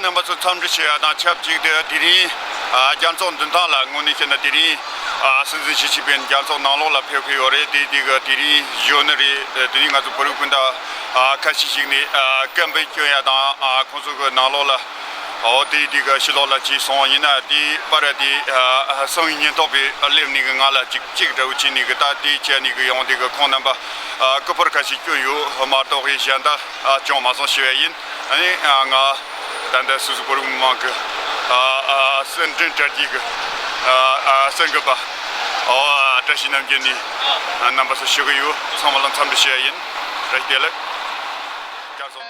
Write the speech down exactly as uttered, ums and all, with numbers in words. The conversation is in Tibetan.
རྣམ་པ་ཚོ་འཚམས་འདྲི་ཞུ་ཡ་དང་ཆབས་ཅིག་ཏུ་དེ་རིང་ཨ་རྒྱལ་ཚོགས་མདུན་ཐང་ལ་དངོས་གནས་བཤད་ན་དེ་རིང་ཨ་སྲིད་འཛིན་ཞི་ཅིན་ཕིང་རྒྱལ་ཚོགས་ནང་ལོགས་ལ་ཕེབས་ཀྱི་ཡོད་རེད། དེ་དེ་གི་དེ་རིང་གཞོན་ནུ་རེད། དེ་རིང་ང་ཚོ་བོད་རིགས་སྤུན་ཟླ་ཨ་ཁ་ཤས་ཤིག་ནས་ཨ་སྐད་འབོད་སྐྱོན་ཡ་དང་ཨ་ཁོང་ཚོ་གི་ནང་ལོགས་ལ་འོ་དེ་དེ་གི་ཕྱི་ལོགས་ལ་ཅིག་སོང་། ཡིན་ན་དེ་པར་དེ་ཨ་གསང་བའི་ཉེན་རྟོག་པས་སླེབས་ནས་གི་ང་ལ་ཅིག་ཅིག་འདྲ་བོ་བྱས་ནས་གི་ད་དེ་བྱས་ནས་གི་ཡོང་དེ་གི་ཁོང་རྣམ་པ་ཨ་སྐུ་པར་ཁ་ཤས་བསྐྱོན་ཡོད་མ་གཏོགས་གི་གཞན་དག་ཨ་བྱུང་མ་སོང་ཞུ་ཡ་ཡིན། ཨ་ནི་ཨ་ང་ད་ལྟ་སོ་སོ་བོད་རིགས་མི་མང་གི་ཨ་ཨ་གསར་འཕྲིན་དྲ་རྒྱའི་གི་ཨ་ཨ་གསར་འགོད་པ་ཨོ་ཨ་བཀྲ་ཤིས་རྣམ་རྒྱལ་ནས་ཨ་རྣམ་པ་ཚོ་ཞུ་གི་ཡོད། ཚང་མ་ལ་འཚམས་འདྲི་ཞུ་ཡ་ཡིན། བཀྲ་ཤིས་བདེ་ལེགས། བསྐྱར་གསོ།